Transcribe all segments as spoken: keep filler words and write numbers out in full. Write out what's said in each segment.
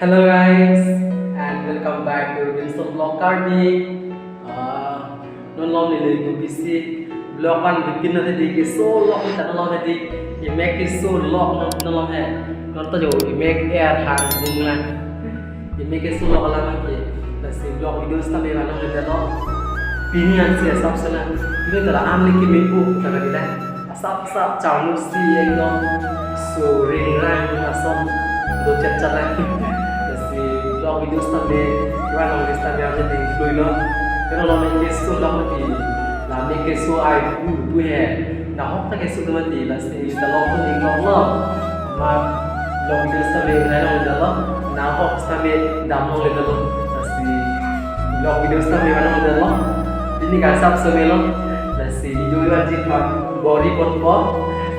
Hello guys, and welcome back to Bimson Vlog Karbi. Uh, non lom neli ngu bisi vlog an bipin na tadi keso lok ta non lom tadi, imek keso lok non non lom he. Non ta jo imek er han bung lang. Imek keso lok alam ke. Lasi vlog video sitame vanong le dalo. Pini ansi asap sena. Pini ta la-an le keme-o ta la dila. Asap asap charnu si ekdom so ring rang ason do chat chat lang. Lasi vlog video sitame vanong le sitame aja ding klui lo. Kena lo imek keso lok mati. La imek keso ai bu bu he. Nahok ta keso mati, lasi ta lok tu ning lok lo. Ma vlog video sitame vanong le dalo. Nahok sitame damlong le dalo. Lasi vlog video sitame vanong le dalo. Pini ke asap seme lo. Lasi video vanji aphan bor-i ponpo.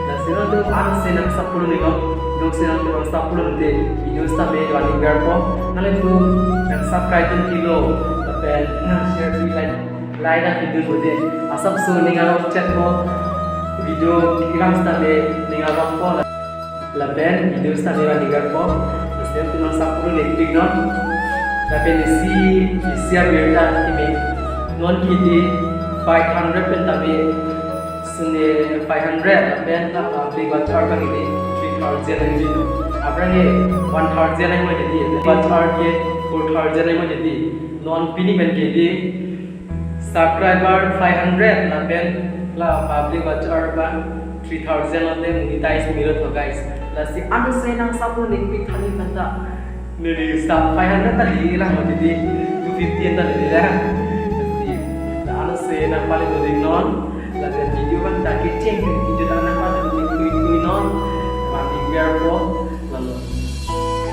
Lasi non tu an se nang support ni lo. Duk se nang tu nang support te video sitame vanji verpo. Nang tu nang subscribe tu kilo. Lapen nang share tu like. Like nang video bude. Asap so ning arong chat mo. Video kelang sitame ning arongpo. Lapen video sitame vanji verpo. Lasi tu nang support ni pik non. Lapen isi isi abirta kimi. Non kiti five hundred pen tame sene five hundred lapen la public watch hour abang ini three thousand aini. Aphrang ke one thousand aini jadi. Watch hour ke four thousand aini jadi. Non pini pen ke di subscriber five hundred lapen la public watch hour abang three thousand lote monetize milo to guys. Lasi an se nang support ni pik thani kanta. Neli sa five hundred ta li lang mo titi, two fifty ta li lang. Lasi la an se nang pali do ding non. Lasi video kan ta kecheng video ta nang pali do ding tui tui non. Mati biar po. Lalu.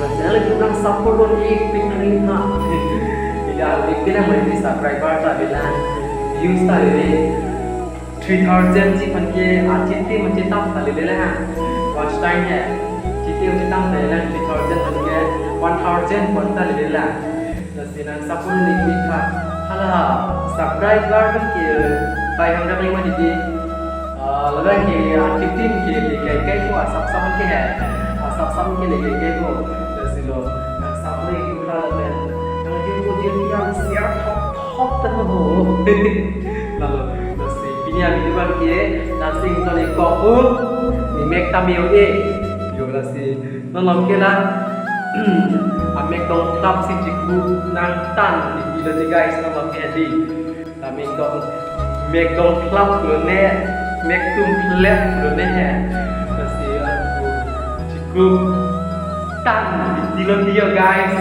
Lasi ale tu nang support non ik pik thani na. Ida ik pik nang mo titi subscriber ta bilang. Views ta li. Three thousand ji aphan ke achiti machitam ta lele ha. Watch time he. Chiti machitam ta lele three thousand aphan ke one thousand pon ta lele la. Lasi nang support ni pik tha. Hala subscriber aphan ke five hundred aini ma titi. Ah, lalu ke achiti ke le kai kai ko asap asap ke he. Asap asap ke le kai kai ko. Lasi lo nang support ni pik tha lapen nang jin ko jin yang share thok thok ta ho. Lalu, lasi pini avideo abang ke nang sing tole kok un, imek tame o e. Yo lasi, non lom ke la, amek dong klap si chiku nang tan, ni pilo di guys, non lom ke di. Amek dong, mek dong klap lo ne, mek tum klep lo ne he. Lasi, aku chiku tan, ni pilo di yo guys.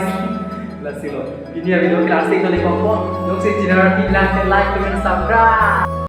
Lasi lo. Pini avideo ke la-an si tole kok po. Duk si channel ti lang ke like, comment, subscribe.